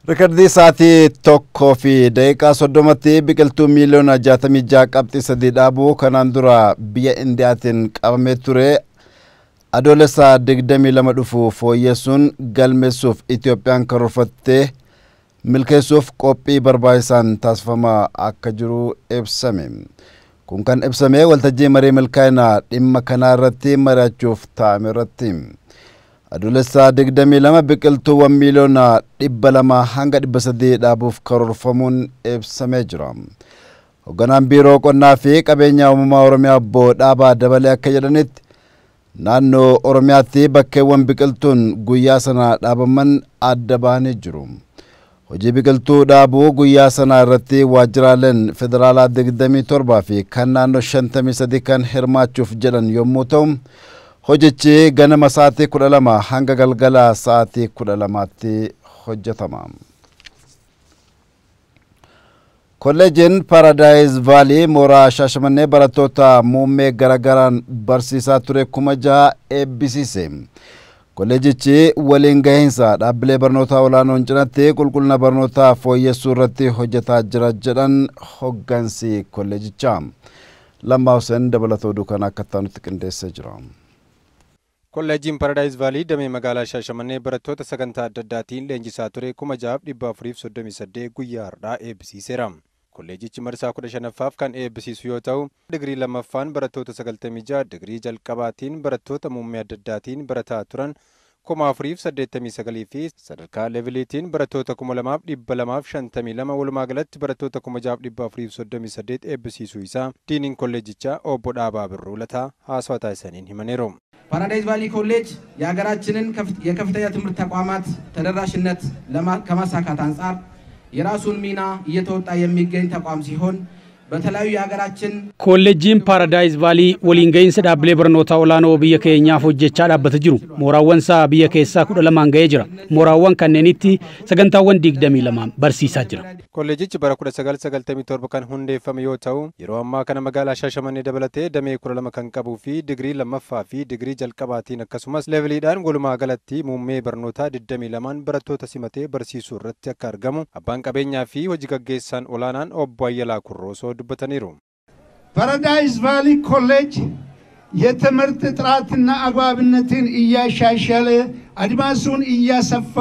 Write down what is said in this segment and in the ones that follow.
Rikardii sa'aatii 1:30tti biqiltuu miiliyoona 66.3 dhaabuu kanaan dura biyya Indiyaatiin qabamee ture Adoolessa 22 dhufu fooyyessuun galmeessuuf Itoophiyaan karoorfattee milkeessuuf qophii barbaachisaan taasifamaa akka jiru ibsame. Kun kan ibsame waltajjii marii milkaa'inaa dhimma kanaa irratti mari'achuuf taa'ame irratti. Adoolessa 22 biqiltuuwwan miiliyoona 200 hanga 300 dhaabuuf karoorfamuun ibsamee jira. Hoogganaan Biiroo Qonnaa fi Qabeenya Uumamaa Oromiyaa Obbo Dhaabaa Dabalee akka jedhanitti, naannoo Oromiyaatti bakkeewwan biqiltuun guyyaa sana dhaabaman adda bahanii jiru. Hojii biqiltuu dhaabuu guyyaa sanaa irratti waajjiraaleen federaalaa 27 fi kan naannoo 53 kan hirmaachuuf jedhan yommuu ta'u, hojichi ganama sa'aatii 12 hanga galgala sa'aatii 12tti hojjetama. Kolleejiin Paradise Valley mooraa Shaashamannee barattoota muummee garagaraan barsiisaa ture 6,000 eebbisiise. Kolleejichi waliin gahiinsa dhaabbilee barnootaa olaanoon cinatti qulqullina barnootaa fooyyessuu irratti hojjetaa jira jedhan hoggansi kolleejichaa. Lammaa Hussein dabalata oduu kana akka itti qindeessee jira. Kolleejiin Paradise Valley damee magaalaa Shaashamannee barattoota sagantaa adda addaatiin leenjisaa ture 6,438 guyyaa har'aa eebbisiiseera. Kolleejichi marsaa 15ffaaf kan eebbisiisu yoo ta'u, digirii lammaffaan barattoota 96, digirii jalqabaatiin barattoota muummee adda addaatiin barataa turan 4,089 fi sadarkaa leeviliitiin barattoota 2,252, walumaa galatti barattoota 6,438 eebbisiisuu isaa diiniin kolleejichaa obbo Dhaabaa Birruu Lataa haasawaa taasisaniin himaniiru. ፓራዳይዝ ቫሊ ኮሌጅ የሀገራችንን የከፍተኛ ትምህርት ተቋማት ተደራሽነት ከማሳካት አንጻር የራሱን ሚና እየተወጣ የሚገኝ ተቋም ሲሆን፣ በተለያዩ የሀገራችን Kolleejjiin Paradise Valley waliin gahinsa dhaabbilee barnootaa olaanoo biyya keenyaaf hojjechaa dhaabbata jiru. Mooraawwan isaa biyya keessaa 12 ga'ee jira. Mooraawwan kanneenitti sagantaawwan 22 barsiisaa jira. Kolleejichi bara 1997 kan hundeeffame yoo ta'u, yeroo ammaa kana magaalaa Shaashamannee dabalatee damee 12 kan qabuu fi digirii lammaffaa fi digirii jalqabaatiin akkasumas leeviliidhaan walumaa galatti muummee barnootaa 22 barattoota simatee barsiisuu irratti akka argamu abbaan qabeenyaa fi hojii gaggeessaan olaanaan obbo Ayyalaa Kurroosoo dubbataniiru. ፓራዳይዝ ቫሊ ኮሌጅ የትምህርት ጥራትና አግባብነትን እያሻሻለ አድማሱን እያሰፋ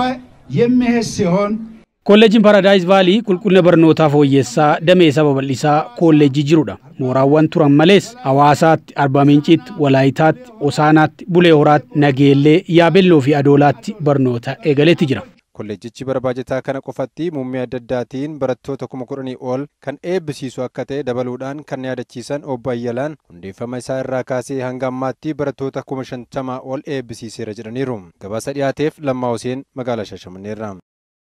የሚሄድ ሲሆን፣ Kolleejiin Paradise Valley qulqullina barnootaa fooyyessaa damee isaa babal'isaa kolleejii jirudha. Mooraawwan turan malees Hawaasaatti, Arbaa Minciitti, Walaayitaatti, Hosaanaatti, Bulee Horaatti, Nageellee, Yaabelloo fi Adoolaatti barnoota eegaleetti jira. Kolleejichi bara baajataa kana qofatti muummee adda addaatiin barattoota 10,000 ol kan eebbisiisu akka ta'e dabaluudhaan kan yaadachiisan obbo Ayyalaan, hundeeffama isaa irraa kaasee hanga ammaatti barattoota 50,000 ol eebbisiiseera jedhaniiru. Gabaasa dhiyaateef Lammaa Huseen magaalaa Shaashamanneerraa.